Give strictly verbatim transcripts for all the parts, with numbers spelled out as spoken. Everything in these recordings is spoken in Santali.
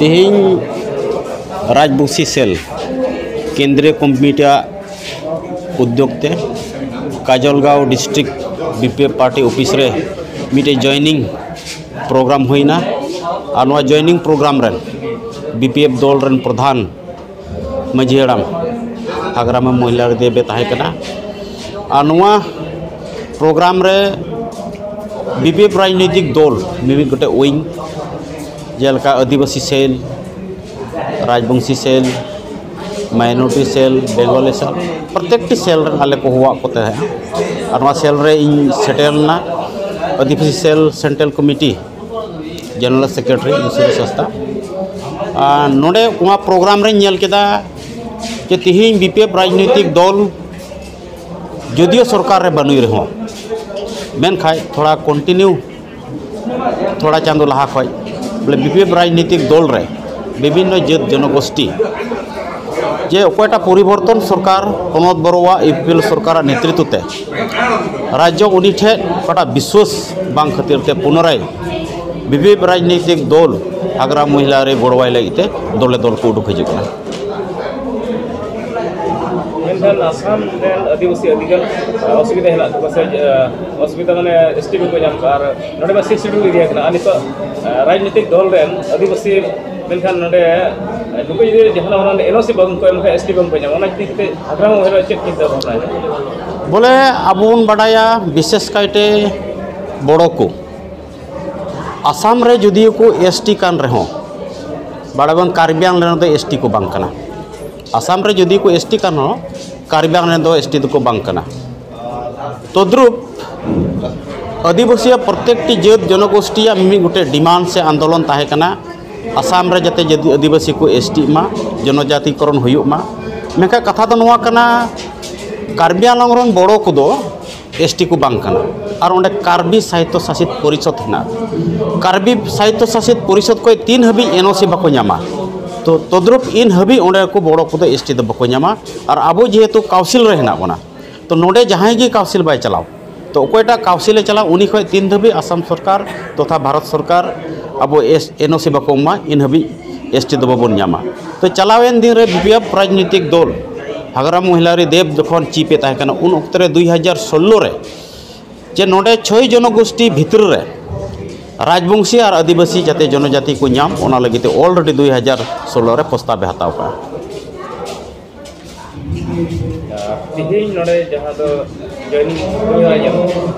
ᱛᱮᱦᱮᱧ ᱨᱟᱡᱽᱵᱚᱝᱥᱤ ᱥᱮᱞ ᱠᱮᱱᱫᱨᱤᱭᱚ ᱠᱚᱢᱤᱴᱤᱭᱟᱜ ᱩᱫᱽᱫᱳᱜᱽ ᱛᱮ ᱠᱟᱡᱚᱞᱜᱟᱸᱣ ᱰᱤᱥᱴᱨᱤᱠᱴ ᱵᱤᱯᱤᱮᱯᱷ ᱯᱟᱨᱴᱤ ᱚᱯᱷᱤᱥ ᱨᱮ ᱢᱤᱫᱴᱮᱡ ᱡᱚᱭᱮᱱᱤᱝ ᱯᱨᱳᱜᱨᱟᱢ ᱦᱩᱭᱱᱟ᱾ ᱟᱨ ᱱᱚᱣᱟ ᱡᱚᱭᱮᱱᱤᱝ ᱯᱨᱳᱜᱨᱟᱢ ᱨᱮᱱ ᱵᱤᱯᱤᱮᱯᱷ ᱫᱚᱞ ᱨᱮᱱ ᱯᱨᱚᱫᱷᱟᱱ ᱢᱟᱹᱡᱷᱤ ᱦᱟᱲᱟᱢ, ᱦᱟᱜᱨᱟᱢᱟ ᱢᱚᱦᱤᱞᱟ ᱨᱮ ᱫᱮᱵᱮ ᱛᱟᱦᱮᱸ ᱠᱟᱱᱟ᱾ ᱟᱨ ᱱᱚᱣᱟ ᱯᱨᱳᱜᱨᱟᱢ ᱨᱮ ᱵᱤᱯᱤᱮᱯᱷ ᱨᱟᱡᱽᱱᱳᱭᱛᱤᱠ ᱫᱚᱞ ᱢᱤᱢᱤᱫ ᱜᱚᱴᱮᱡ ᱩᱭᱤᱝ, ᱡᱮᱞᱮᱠᱟ ᱟᱹᱫᱤᱵᱟᱹᱥᱤ ᱥᱮᱞ, ᱨᱟᱡᱽᱵᱚᱝᱥᱤ ᱥᱮᱞ, ᱢᱟᱭᱱᱚᱨᱤᱴᱤ ᱥᱮᱞ, ᱵᱮᱝᱜᱚᱞᱤ ᱥᱮᱞ, ᱯᱨᱚᱛᱮᱠᱴᱤ ᱥᱮᱞ ᱨᱮᱱ ᱟᱞᱮ ᱠᱚ ᱦᱚᱦᱚᱣᱟᱫ ᱠᱚ ᱛᱟᱦᱮᱸᱫ᱾ ᱟᱨ ᱱᱚᱣᱟ ᱥᱮᱞ ᱨᱮ ᱤᱧ ᱥᱮᱴᱮᱨ ᱞᱮᱱᱟ᱾ Adivasi cell central committee general secretary insurance ᱥᱚᱝᱥᱛᱷᱟ᱾ ᱟᱨ ᱱᱚᱰᱮ ᱱᱚᱣᱟ ᱯᱨᱳᱜᱨᱟᱢ ᱨᱮᱧ ᱧᱮᱞ ᱠᱮᱫᱟ ᱡᱮ ᱛᱮᱦᱮᱧ ᱵᱤᱯᱤᱮᱯᱷ ᱨᱟᱡᱽᱱᱳᱭᱛᱤᱠ ᱫᱚᱞ ᱡᱚᱫᱤᱭᱳ ᱥᱚᱨᱠᱟᱨ ᱨᱮ ᱵᱟᱹᱱᱩᱭ ᱨᱮᱦᱚᱸ, ᱢᱮᱱᱠᱷᱟᱱ ᱛᱷᱚᱲᱟ ᱠᱚᱱᱴᱤᱱᱤᱭᱩ ᱛᱷᱚᱲᱟ ᱪᱟᱸᱫᱳ ᱞᱟᱦᱟ ᱠᱷᱚᱱ ᱵᱚᱞᱮ ᱵᱤᱯᱤᱮᱯᱷ ᱨᱟᱡᱽᱱᱤᱛᱤᱠ ᱫᱚᱞ ᱨᱮ ᱵᱤᱵᱷᱤᱱᱱᱚ ᱡᱟᱹᱛ ᱡᱚᱱᱚᱜᱳᱥᱴᱤ ᱡᱮ ᱚᱠᱚᱭᱴᱟᱜ ᱯᱚᱨᱤᱵᱚᱨᱛᱚᱱ ᱥᱚᱨᱠᱟᱨ, ᱯᱨᱚᱢᱳᱫ ᱵᱚᱨᱚᱣᱟᱜ ᱤᱭᱩᱯᱤᱮᱞ ᱥᱚᱨᱠᱟᱨᱟᱜ ᱱᱮᱛᱨᱤᱛᱵ ᱛᱮ ᱨᱟᱡᱽᱡᱚ ᱩᱱᱤ ᱴᱷᱮᱱ ᱚᱠᱟᱴᱟᱜ ᱵᱤᱥᱣᱟᱥ ᱵᱟᱝ ᱠᱷᱟᱹᱛᱤᱨ ᱛᱮ ᱯᱩᱱᱚᱨᱟᱭ ᱵᱤᱯᱤᱮᱯᱷ ᱨᱟᱡᱽᱱᱤᱛᱤᱠ ᱫᱚᱞ ᱦᱟᱜᱽᱨᱟ ᱢᱚᱦᱤᱞᱟ ᱨᱮ ᱜᱚᱲᱚᱣᱟᱭ ᱞᱟᱹᱜᱤᱫ ᱛᱮ ᱫᱚᱞᱮ ᱫᱚᱞ ᱠᱚ ᱩᱰᱩᱠ ᱦᱤᱡᱩᱜ ᱠᱟᱱᱟ᱾ ᱢᱮᱱᱠᱷᱟᱱ ᱟᱥᱟᱢ ᱨᱮᱱ ᱟᱹᱫᱤᱵᱟᱹᱥᱤ ᱟᱹᱰᱤᱜᱟᱱ ᱚᱥᱩᱵᱤᱫᱷᱟ ᱦᱮᱱᱟᱜ ᱛᱟᱠᱚᱣᱟ ᱥᱮ ᱚᱥᱩᱵᱤᱫᱷᱟ ᱢᱟᱱᱮ ᱮᱥᱴᱤ ᱵᱟᱠᱚ ᱧᱟᱢ ᱠᱚᱣᱟ᱾ ᱟᱨ ᱱᱚᱰᱮ ᱢᱟ ᱥᱤᱠᱥ ᱥᱤᱰᱩᱞ ᱮᱨᱤᱭᱟ ᱠᱟᱱᱟ᱾ ᱟᱨ ᱱᱤᱛᱚᱜ ᱨᱟᱡᱽᱱᱤᱛᱤᱠ ᱫᱚᱞ ᱨᱮᱱ ᱟᱹᱫᱤᱵᱟᱹᱥᱤ ᱢᱮᱱᱠᱷᱟᱱ ᱱᱚᱰᱮ ᱱᱩᱠᱩ ᱡᱩᱫᱤ ᱡᱟᱦᱟᱱᱟᱜ ᱚᱱᱟ ᱮᱱᱳᱥᱤ ᱵᱟᱝ ᱠᱚ ᱮᱢ ᱠᱷᱟᱱ ᱮᱥᱴᱤ ᱵᱟᱝ ᱠᱚ ᱧᱟᱢᱟ᱾ ᱚᱱᱟ ᱤᱫᱤ ᱠᱟᱛᱮ ᱦᱟᱜᱽᱨᱟ ᱢᱚᱦᱤᱞᱟ ᱪᱮᱫ ᱪᱤᱱᱛᱟᱹ ᱵᱷᱟᱵᱽᱱᱟ ᱦᱮᱱᱟᱜᱼᱟ? ᱵᱚᱞᱮ ᱟᱵᱚ ᱵᱚᱱ ᱵᱟᱰᱟᱭᱟ, ᱵᱤᱥᱮᱥ ᱠᱟᱭᱛᱮ ᱵᱚᱲᱚ ᱠᱚ ᱟᱥᱟᱢ ᱨᱮ ᱡᱩᱫᱤᱭᱳ ᱠᱚ ᱮᱥᱴᱤ ᱠᱟᱱ ᱨᱮᱦᱚᱸ, ᱵᱟᱲᱟᱭ ᱵᱚᱱ ᱠᱟᱨᱵᱤ ᱟᱝᱞᱟᱝ ᱨᱮᱫᱚ ᱮᱥᱴᱤ ᱠᱚ ᱵᱟᱝ ᱠᱟᱱᱟ᱾ ᱟᱥᱟᱢ ᱨᱮ ᱡᱩᱫᱤ ᱠᱚ ᱮᱥᱴᱤ ᱠᱟᱱ ᱨᱮᱦᱚᱸ, ᱠᱟᱨᱵᱤ ᱟᱝᱞᱟᱝ ᱨᱮᱫᱚ ᱮᱥᱴᱤ ᱫᱚᱠᱚ ᱵᱟᱝ ᱠᱟᱱᱟ᱾ ᱛᱚᱫᱨᱩᱯ ᱟᱹᱫᱤᱵᱟᱹᱥᱤᱭᱟᱜ ᱯᱨᱚᱛᱮᱠᱴᱤ ᱡᱟᱹᱛ ᱡᱚᱱᱚᱜᱳᱥᱴᱤᱭᱟᱜ ᱢᱤᱢᱤᱫ ᱜᱚᱴᱮᱡ ᱰᱤᱢᱟᱱᱰ ᱥᱮ ᱟᱱᱫᱳᱞᱚᱱ ᱛᱟᱦᱮᱸ ᱠᱟᱱᱟ, ᱟᱥᱟᱢ ᱨᱮ ᱡᱟᱛᱮ ᱡᱟᱹᱫᱤ ᱟᱹᱫᱤᱵᱟᱹᱥᱤ ᱠᱚ ᱮᱥᱴᱤᱜ ᱢᱟ, ᱡᱚᱱᱚᱡᱟᱛᱤᱠᱚᱨᱚᱱ ᱦᱩᱭᱩᱜ ᱢᱟ᱾ ᱢᱮᱱᱠᱷᱟᱱ ᱠᱟᱛᱷᱟ ᱫᱚ ᱱᱚᱣᱟ ᱠᱟᱱᱟ, ᱠᱟᱨᱵᱤ ᱟᱝᱞᱚᱝ ᱨᱮᱱ ᱵᱚᱲᱚ ᱠᱚᱫᱚ ᱮᱥᱴᱤ ᱠᱚ ᱵᱟᱝ ᱠᱟᱱᱟ᱾ ᱟᱨ ᱚᱸᱰᱮ ᱠᱟᱨᱵᱤ ᱥᱟᱦᱤᱛᱛᱚ ᱥᱟᱥᱤᱛ ᱯᱚᱨᱤᱥᱚᱫᱽ ᱦᱮᱱᱟᱜᱼᱟ᱾ ᱠᱟᱨᱵᱤ ᱥᱟᱦᱤᱛᱛᱚ ᱥᱟᱥᱤᱛ ᱯᱚᱨᱤᱥᱚᱫᱽ ᱠᱷᱚᱱ ᱛᱤᱱ ᱦᱟᱹᱵᱤᱡ ᱮᱱᱳᱥᱤ ᱵᱟᱠᱚ ᱧᱟᱢᱟ, ᱛᱚ ᱛᱚᱫᱨᱩᱯ ᱤᱱ ᱦᱟᱹᱵᱤᱡ ᱚᱸᱰᱮ ᱠᱚ ᱵᱚᱲᱚ ᱠᱚᱫᱚ ᱮᱥᱴᱤ ᱫᱚ ᱵᱟᱠᱚ ᱧᱟᱢᱟ᱾ ᱟᱨ ᱟᱵᱚ ᱡᱮᱦᱮᱛᱩ ᱠᱟᱣᱩᱱᱥᱤᱞ ᱨᱮ ᱦᱮᱱᱟᱜ ᱵᱚᱱᱟ, ᱛᱚ ᱱᱚᱰᱮ ᱡᱟᱦᱟᱸᱭ ᱜᱮ ᱠᱟᱣᱩᱱᱥᱤᱞ ᱵᱟᱭ ᱪᱟᱞᱟᱣ, ᱛᱚ ᱚᱠᱚᱭᱴᱟᱜ ᱠᱟᱣᱩᱱᱥᱤᱞᱮ ᱪᱟᱞᱟᱣ, ᱩᱱᱤ ᱠᱷᱚᱱ ᱛᱤᱱ ᱫᱷᱟᱹᱵᱤᱡ ᱟᱥᱟᱢ ᱥᱚᱨᱠᱟᱨ ᱛᱚᱛᱷᱟ ᱵᱷᱟᱨᱚᱛ ᱥᱚᱨᱠᱟᱨ ᱟᱵᱚ ᱮᱥ ᱮᱱ ᱳ ᱥᱤ ᱵᱟᱠᱚ ᱮᱢᱟ, ᱤᱱ ᱦᱟᱹᱵᱤᱡ ᱮᱥ ᱴᱤ ᱫᱚ ᱵᱟᱵᱚᱱ ᱧᱟᱢᱟ᱾ ᱛᱚ, ᱪᱟᱞᱟᱣᱮᱱ ᱫᱤᱱ ᱨᱮ ᱵᱤ ᱯᱤ ᱮᱯᱷ ᱨᱟᱡᱽᱱᱤᱛᱤᱠ ᱫᱚᱞ ᱦᱟᱜᱽᱨᱟᱢ ᱢᱚᱦᱤᱞᱟᱨᱤ ᱫᱮᱵᱽ ᱡᱚᱠᱷᱚᱱ ᱪᱤᱯ ᱮ ᱛᱟᱦᱮᱸ ᱠᱟᱱᱟ, ᱩᱱ ᱚᱠᱛᱮ ᱨᱮ ᱫᱩᱭ ᱦᱟᱡᱟᱨ ᱥᱳᱞᱞᱳ ᱨᱮ ᱡᱮ ᱱᱚᱰᱮ ᱪᱷᱚᱭ ᱡᱚᱱᱚᱜᱳᱥᱴᱤ ᱵᱷᱤᱛᱨᱤ ᱨᱮ ᱨᱟᱡᱽᱵᱚᱝᱥᱤ ᱟᱨ ᱟᱹᱫᱤᱵᱟᱹᱥᱤ ᱡᱟᱛᱮ ᱡᱚᱱᱚᱡᱟᱛᱤ ᱠᱚ ᱧᱟᱢ, ᱚᱱᱟ ᱞᱟᱹᱜᱤᱫ ᱛᱮ already ᱫᱩᱭ ᱦᱟᱡᱟᱨ ᱥᱳᱞᱞᱳ ᱨᱮ ᱯᱨᱚᱥᱛᱟᱵ ᱮ ᱦᱟᱛᱟᱣ ᱠᱟᱜᱼᱟ᱾ ᱟᱨ ᱛᱮᱦᱮᱧ ᱱᱚᱰᱮ ᱡᱟᱦᱟᱸ ᱫᱚ ᱡᱚᱭᱮᱱᱤᱝ ᱦᱩᱭᱩᱜᱼᱟ,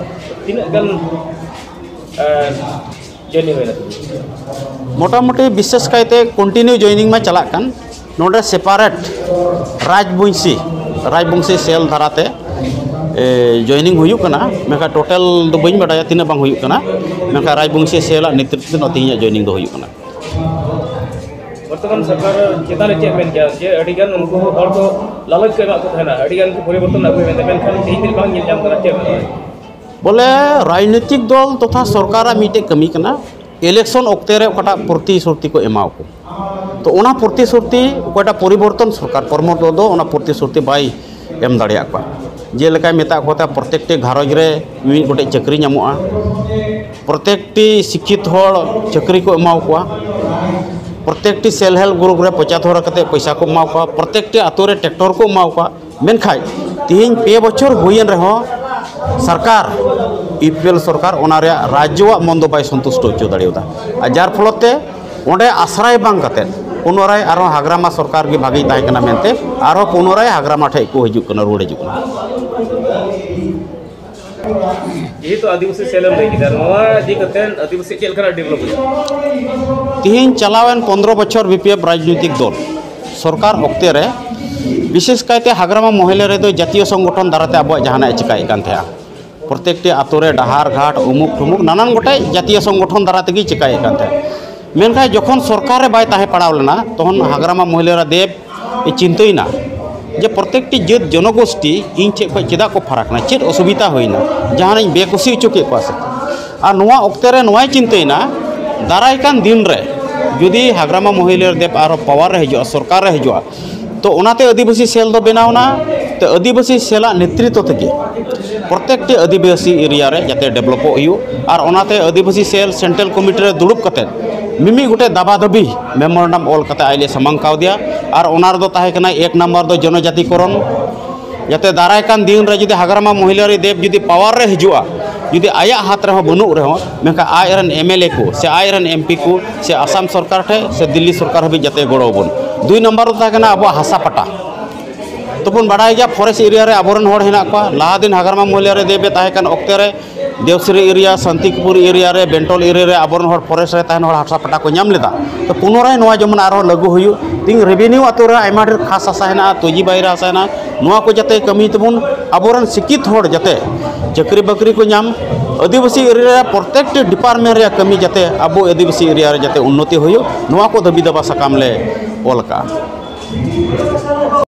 ᱛᱤᱱᱟᱹᱜ ᱜᱟᱱ ᱡᱚᱭᱮᱱᱤᱝ ᱦᱩᱭᱱᱟ ᱛᱮᱦᱮᱧ? ᱢᱚᱴᱟᱢᱩᱴᱤ ᱵᱤᱥᱮᱥ ᱠᱟᱭᱛᱮ continue joining ᱢᱟ ᱪᱟᱞᱟᱜ ᱠᱟᱱ, ᱱᱚᱰᱮ separate ᱨᱟᱡᱽᱵᱚᱝᱥᱤ ᱨᱟᱡᱽᱵᱚᱝᱥᱤ ᱥᱮᱞ ᱫᱷᱟᱨᱟᱛᱮ ᱡᱚᱭᱮᱱᱤᱝ ᱦᱩᱭᱩᱜ ᱠᱟᱱᱟ, ᱢᱮᱱᱠᱷᱟᱱ ᱴᱳᱴᱟᱞ ᱫᱚ ᱵᱟᱹᱧ ᱵᱟᱰᱟᱭᱟ ᱛᱤᱱᱟᱹᱜ ᱵᱟᱝ ᱦᱩᱭᱩᱜ ᱠᱟᱱᱟ, ᱢᱮᱱᱠᱷᱟᱱ ᱨᱟᱡᱽᱵᱚᱝᱥᱤ ᱥᱮᱞ ᱟᱜ ᱱᱮᱛᱨᱤᱛᱵ ᱛᱮ ᱱᱚᱣᱟ ᱛᱮᱦᱮᱧᱟᱜ ᱡᱚᱭᱮᱱᱤᱝ ᱫᱚ ᱦᱩᱭᱩᱜ ᱠᱟᱱᱟ᱾ ᱵᱚᱨᱛᱚᱢᱟᱱ ᱥᱚᱨᱠᱟᱨ ᱪᱮᱛᱟᱱ ᱨᱮ ᱪᱮᱫ ᱢᱮᱱ ᱠᱮᱭᱟ ᱡᱮ ᱟᱹᱰᱤ ᱜᱟᱱ ᱩᱱᱠᱩ ᱦᱚᱲ ᱠᱚ ᱞᱟᱞᱚᱪ ᱠᱚ ᱮᱢᱟᱜ ᱠᱚ ᱛᱟᱦᱮᱱᱟ, ᱟᱹᱰᱤ ᱜᱟᱱ ᱠᱚ ᱯᱚᱨᱤᱵᱚᱨᱛᱚᱱ ᱟᱹᱜᱩᱭ ᱢᱮᱱᱛᱮ, ᱢᱮᱱᱠᱷᱟᱱ ᱛᱮᱦᱮᱧ ᱫᱷᱟᱹᱨᱤᱡ ᱵᱟᱝ ᱧᱮᱞ ᱧᱟᱢ ᱠᱟᱱᱟ ᱪᱮᱫ? ᱵᱚᱞᱮ ᱨᱟᱡᱽᱱᱤᱛᱤᱠ ᱫᱚᱞ ᱛᱚᱛᱷᱟ ᱥᱚᱨᱠᱟᱨᱟᱜ ᱢᱤᱫᱴᱮᱡ ᱠᱟᱹᱢᱤ ᱠᱟᱱᱟ, election ᱚᱠᱛᱮ ᱨᱮ ᱚᱠᱟᱴᱟᱜ ᱯᱨᱚᱛᱤᱥᱨᱩᱛᱤ ᱠᱚ ᱮᱢᱟᱣ ᱠᱚ, ᱛᱚ ᱚᱱᱟ ᱯᱨᱚᱛᱤᱥᱨᱩᱛᱤ ᱚᱠᱚᱭᱴᱟᱜ ᱯᱚᱨᱤᱵᱚᱨᱛᱚᱱ ᱥᱚᱨᱠᱟᱨ ᱯᱨᱚᱢᱳᱫ ᱫᱚᱞ ᱫᱚ ᱚᱱᱟ ᱯᱨᱚᱛᱤᱥᱨᱩᱛᱤ ᱵᱟᱭ ᱮᱢ ᱫᱟᱲᱮᱭᱟᱜ ᱠᱚᱣᱟ᱾ ᱡᱮᱞᱮᱠᱟᱭ ᱢᱮᱛᱟᱜ ᱠᱚ ᱛᱟᱦᱮᱸ ᱯᱨᱚᱛᱮᱠᱴᱤ ᱜᱷᱟᱨᱚᱸᱡᱽ ᱨᱮ ᱢᱤᱢᱤᱫ ᱜᱚᱴᱮᱡ ᱪᱟᱹᱠᱨᱤ ᱧᱟᱢᱚᱜᱼᱟ, ᱯᱨᱚᱛᱮᱠᱴᱤ ᱥᱤᱠᱠᱷᱤᱛ ᱦᱚᱲ ᱪᱟᱹᱠᱨᱤ ᱠᱚ ᱮᱢᱟᱣ ᱠᱚᱣᱟ, ᱯᱨᱚᱛᱮᱠᱴᱤ self help group ᱨᱮ ᱯᱚᱪᱟᱛ ᱦᱚᱲ ᱠᱟᱛᱮ ᱯᱚᱭᱥᱟ ᱠᱚ ᱮᱢᱟᱣ ᱠᱚᱣᱟ, ᱯᱨᱚᱛᱮᱠᱴᱤ ᱟᱛᱳ ᱨᱮ tractor ᱠᱚ ᱮᱢᱟᱣ ᱠᱚᱣᱟ᱾ ᱢᱮᱱᱠᱷᱟᱱ ᱛᱮᱦᱮᱧ ᱯᱮ ᱵᱚᱪᱷᱚᱨ ᱦᱩᱭᱮᱱ ᱨᱮᱦᱚᱸ ᱥᱚᱨᱠᱟᱨ, ᱤᱭᱩ ᱯᱤ ᱮᱞ ᱥᱚᱨᱠᱟᱨ ᱚᱱᱟ ᱨᱮᱭᱟᱜ ᱨᱟᱡᱽᱡᱚᱣᱟᱜ ᱢᱚᱱ ᱫᱚ ᱵᱟᱭ ᱥᱚᱱᱛᱩᱥᱴᱚ ᱦᱚᱪᱚ ᱫᱟᱲᱮᱭᱟᱫᱟ᱾ ᱟᱨ ᱡᱟᱨ ᱯᱷᱚᱞᱚᱛ ᱛᱮ ᱚᱸᱰᱮ ᱟᱥᱨᱟᱭ ᱵᱟᱝ ᱠᱟᱛᱮ ᱯᱩᱱᱚᱨᱟᱭ ᱟᱨᱦᱚᱸ ᱦᱟᱜᱽᱨᱟᱢᱟ ᱥᱚᱨᱠᱟᱨ ᱜᱮ ᱵᱷᱟᱜᱮ ᱛᱟᱦᱮᱸ ᱠᱟᱱᱟ ᱢᱮᱱᱛᱮ ᱟᱨᱦᱚᱸ ᱯᱩᱱᱚᱨᱟᱭ ᱦᱟᱜᱽᱨᱟᱢᱟ ᱴᱷᱮᱡ ᱠᱚ ᱦᱤᱡᱩᱜ ᱠᱟᱱᱟ, ᱨᱩᱣᱟᱹᱲ ᱦᱤᱡᱩᱜ ᱠᱟᱱᱟ᱾ ᱡᱮᱦᱮᱛᱩ ᱟᱹᱫᱤᱵᱟᱹᱥᱤ ᱥᱮᱞ ᱮᱢ ᱞᱟᱹᱭ ᱠᱮᱫᱟ, ᱱᱚᱣᱟ ᱤᱫᱤ ᱠᱟᱛᱮ ᱟᱹᱫᱤᱵᱟᱹᱥᱤ ᱪᱮᱫ ᱞᱮᱠᱟᱱᱟᱜ develop ᱦᱩᱭᱩᱜᱼᱟ? ᱛᱮᱦᱮᱧ ᱪᱟᱞᱟᱣᱮᱱ ᱯᱚᱱᱫᱽᱨᱚ ᱵᱚᱪᱷᱚᱨ ᱵᱤ ᱯᱤ ᱮᱯᱷ ᱨᱟᱡᱽᱱᱤᱛᱤᱠ ᱫᱚᱞ ᱥᱚᱨᱠᱟᱨ ᱚᱠᱛᱮ ᱨᱮ ᱵᱤᱥᱮᱥ ᱠᱟᱭᱛᱮ ᱦᱟᱜᱽᱨᱟᱢᱟ ᱢᱚᱦᱤᱞᱟ ᱨᱮᱫᱚ ᱡᱟᱛᱤᱭᱚ ᱥᱚᱝᱜᱚᱴᱷᱚᱱ ᱫᱟᱨᱟᱭᱛᱮ ᱟᱵᱚᱣᱟᱜ ᱡᱟᱦᱟᱱᱟᱜ ᱮ ᱪᱤᱠᱟᱹᱭᱮᱫ ᱠᱟᱱ ᱛᱟᱦᱮᱸᱜᱼᱟ᱾ ᱯᱨᱚᱛᱮᱠᱴᱤ ᱟᱛᱳ ᱨᱮ ᱰᱟᱦᱟᱨ ᱜᱷᱟᱴ, ᱩᱢᱩᱠ ᱴᱷᱩᱢᱩᱠ, ᱱᱟᱱᱟᱱ ᱜᱚᱴᱮᱡ ᱡᱟᱛᱤᱭᱚ ᱥᱚᱝᱜᱚᱴᱷᱚᱱ ᱫᱟᱨᱟᱭ ᱛᱮᱜᱮ ᱪᱤᱠᱟᱹᱭᱮᱫ ᱠᱟᱱ ᱛᱟᱦᱮᱸᱫ᱾ ᱢᱮᱱᱠᱷᱟᱱ ᱡᱚᱠᱷᱚᱱ ᱥᱚᱨᱠᱟᱨ ᱨᱮ ᱵᱟᱭ ᱛᱟᱦᱮᱸ ᱯᱟᱲᱟᱣ ᱞᱮᱱᱟ, ᱛᱚᱠᱷᱚᱱ ᱦᱟᱜᱽᱨᱟᱢᱟ ᱢᱚᱦᱤᱞᱟ ᱫᱮᱵᱽ ᱮ ᱪᱤᱱᱛᱟᱹᱭᱮᱱᱟ ᱡᱮ ᱯᱨᱚᱛᱮᱠᱴᱤ ᱡᱟᱹᱛ ᱡᱚᱱᱚᱜᱳᱥᱴᱤ ᱤᱧ ᱴᱷᱮᱡ ᱠᱷᱚᱱ ᱪᱮᱫᱟᱜ ᱠᱚ ᱯᱷᱟᱨᱟᱠ ᱮᱱᱟ, ᱪᱮᱫ ᱚᱥᱩᱵᱤᱫᱷᱟ ᱦᱩᱭᱱᱟ, ᱡᱟᱦᱟᱱᱟᱜ ᱤᱧ ᱵᱮᱠᱩᱥᱤ ᱦᱚᱪᱚ ᱠᱮᱫ ᱠᱚᱣᱟ ᱥᱮ? ᱟᱨ ᱱᱚᱣᱟ ᱚᱠᱛᱮ ᱨᱮ ᱱᱚᱣᱟᱭ ᱪᱤᱱᱛᱟᱹᱭᱮᱱᱟ, ᱫᱟᱨᱟᱭ ᱠᱟᱱ ᱫᱤᱱ ᱨᱮ ᱡᱩᱫᱤ ᱦᱟᱜᱽᱨᱟᱢᱟ ᱢᱚᱦᱤᱞᱟ ᱫᱮᱵᱽ ᱟᱨᱦᱚᱸ ᱯᱟᱣᱟᱨ ᱨᱮ ᱦᱤᱡᱩᱜᱼᱟ, ᱥᱚᱨᱠᱟᱨ ᱨᱮ ᱦᱤᱡᱩᱜᱼᱟ, ᱛᱚ ᱚᱱᱟᱛᱮ ᱟᱹᱫᱤᱵᱟᱹᱥᱤ ᱥᱮᱞ ᱫᱚ ᱵᱮᱱᱟᱣ ᱮᱱᱟ᱾ ᱟᱹᱫᱤᱵᱟᱹᱥᱤ ᱥᱮᱞᱟᱜ ᱱᱮᱛᱨᱤᱛᱛᱚ ᱛᱮᱜᱮ ᱯᱨᱚᱛᱮᱠᱴᱤ ᱟᱹᱫᱤᱵᱟᱹᱥᱤ ᱮᱨᱤᱭᱟ ᱨᱮ ᱡᱟᱛᱮ ᱰᱮᱵᱷᱞᱚᱯᱚᱜ ᱦᱩᱭᱩᱜ, ᱟᱨ ᱚᱱᱟᱛᱮ ᱟᱹᱫᱤᱵᱟᱹᱥᱤ ᱥᱮᱞ ᱥᱮᱱᱴᱨᱟᱞ ᱠᱚᱢᱤᱴᱤ ᱨᱮ ᱫᱩᱲᱩᱵ ᱠᱟᱛᱮ ᱢᱤᱢᱤᱫ ᱜᱚᱴᱮᱡ ᱫᱟᱵᱟ ᱫᱟᱹᱵᱤ ᱢᱮᱢᱳᱨᱮᱱᱰᱟᱢ ᱚᱞ ᱠᱟᱛᱮ ᱟᱡ ᱞᱮ ᱥᱟᱢᱟᱝ ᱠᱟᱣᱫᱮᱭᱟ᱾ ᱟᱨ ᱚᱱᱟ ᱨᱮᱫᱚ ᱛᱟᱦᱮᱸ ᱠᱟᱱᱟ ᱮᱠ ᱱᱟᱢᱵᱟᱨ ᱫᱚ ᱡᱚᱱᱚᱡᱟᱛᱤᱠᱚᱨᱚᱱ, ᱡᱟᱛᱮ ᱫᱟᱨᱟᱭ ᱠᱟᱱ ᱫᱤᱱ ᱨᱮ ᱡᱩᱫᱤ ᱦᱟᱜᱽᱨᱟᱢᱟ ᱢᱚᱦᱤᱞᱟᱨᱤ ᱫᱮᱵᱽ ᱡᱩᱫᱤ ᱯᱟᱣᱟᱨ ᱨᱮ ᱦᱤᱡᱩᱜᱼᱟ, ᱡᱩᱫᱤ ᱟᱭᱟᱜ ᱦᱟᱛ ᱨᱮᱦᱚᱸ ᱵᱟᱹᱱᱩᱜ ᱨᱮᱦᱚᱸ, ᱢᱮᱱᱠᱷᱟᱱ ᱟᱡ ᱨᱮᱱ ᱮᱢ ᱮᱞ ᱮ ᱠᱚ ᱥᱮ ᱟᱡ ᱨᱮᱱ ᱮᱢ ᱯᱤ ᱠᱚ ᱥᱮ ᱟᱥᱟᱢ ᱥᱚᱨᱠᱟᱨ ᱴᱷᱮᱱ ᱥᱮ ᱫᱤᱞᱞᱤ ᱥᱚᱨᱠᱟᱨ ᱦᱟᱹᱵᱤᱡ ᱡᱟᱛᱮ ᱜᱚᱲᱚ ᱟᱵᱚᱱ᱾ ᱫᱩᱭ ᱱᱟᱢᱵᱟᱨ ᱫᱚ ᱛᱟᱦᱮᱸ ᱠᱟᱱᱟ ᱟᱵᱚᱣᱟᱜ ᱦᱟᱥᱟ ᱯᱟᱴᱟ᱾ ᱛᱚᱵᱚᱱ ᱵᱟᱰᱟᱭ ᱜᱮᱭᱟ, ᱯᱷᱚᱨᱮᱥᱴ ᱮᱨᱤᱭᱟ ᱨᱮ ᱟᱵᱚᱨᱮᱱ ᱦᱚᱲ ᱦᱮᱱᱟᱜ ᱠᱚᱣᱟ᱾ ᱞᱟᱦᱟ ᱫᱤᱱ ᱦᱟᱜᱽᱨᱟᱢᱟ ᱢᱚᱦᱤᱞᱟᱨᱤ ᱫᱮᱵᱽ ᱮ ᱛᱟᱦᱮᱸ ᱠᱟᱱ ᱚᱠᱛᱮ ᱨᱮ ᱫᱮᱣᱥᱤᱨᱤ ᱮᱨᱤᱭᱟ, ᱥᱟᱱᱛᱤᱠᱯᱩᱨ ᱮᱨᱤᱭᱟ ᱨᱮ, ᱵᱮᱱᱴᱚᱞ ᱮᱨᱤᱭᱟ ᱨᱮ ᱟᱵᱚᱨᱮᱱ ᱦᱚᱲ ᱯᱷᱚᱨᱮᱥᱴ ᱨᱮ ᱛᱟᱦᱮᱱ ᱦᱚᱲ ᱦᱟᱥᱟ ᱯᱟᱴᱟ ᱠᱚ ᱧᱟᱢ ᱞᱮᱫᱟ᱾ ᱛᱚ ᱯᱩᱱᱚᱨᱟᱭ ᱱᱚᱣᱟ ᱡᱮᱢᱚᱱ ᱟᱨᱦᱚᱸ ᱞᱟᱹᱜᱩ ᱦᱩᱭᱩᱜ᱾ ᱛᱤᱦᱤᱧ ᱨᱮᱵᱷᱮᱱᱤᱭᱩ ᱟᱛᱳ ᱨᱮ ᱟᱭᱢᱟ ᱰᱷᱮᱨ ᱠᱷᱟᱥ ᱦᱟᱥᱟ ᱦᱮᱱᱟᱜᱼᱟ, ᱛᱚᱡᱤ ᱵᱟᱭᱨᱟ ᱦᱟᱥᱟ ᱦᱮᱱᱟᱜᱼᱟ, ᱱᱚᱣᱟ ᱠᱚ ᱡᱟᱛᱮ ᱠᱟᱹᱢᱤ ᱛᱟᱵᱚᱱ, ᱟᱵᱚᱨᱮᱱ ᱥᱤᱠᱠᱷᱤᱛ ᱦᱚᱲ ᱡᱟᱛᱮ ᱪᱟᱹᱠᱨᱤ ᱵᱟᱹᱠᱨᱤ ᱠᱚ ᱧᱟᱢ, ᱟᱹᱫᱤᱵᱟᱹᱥᱤ ᱮᱨᱤᱭᱟ ᱨᱮ ᱯᱨᱚᱛᱮᱠᱴᱤ ᱰᱤᱯᱟᱨᱴᱢᱮᱱᱴ ᱨᱮᱭᱟᱜ ᱠᱟᱹᱢᱤ ᱡᱟᱛᱮ ᱟᱵᱚ ᱟᱹᱫᱤᱵᱟᱹᱥᱤ ᱮᱨᱤᱭᱟ ᱨᱮ ᱡᱟᱛᱮ ᱩᱱᱱᱚᱛᱤ ᱦᱩᱭᱩᱜ, ᱱᱚᱣᱟ ᱠᱚ ᱫᱟᱹᱵᱤ ᱫᱟᱵᱟ ᱥᱟᱠᱟᱢ ᱞᱮ ᱚᱞ ᱠᱟᱜᱼᱟ᱾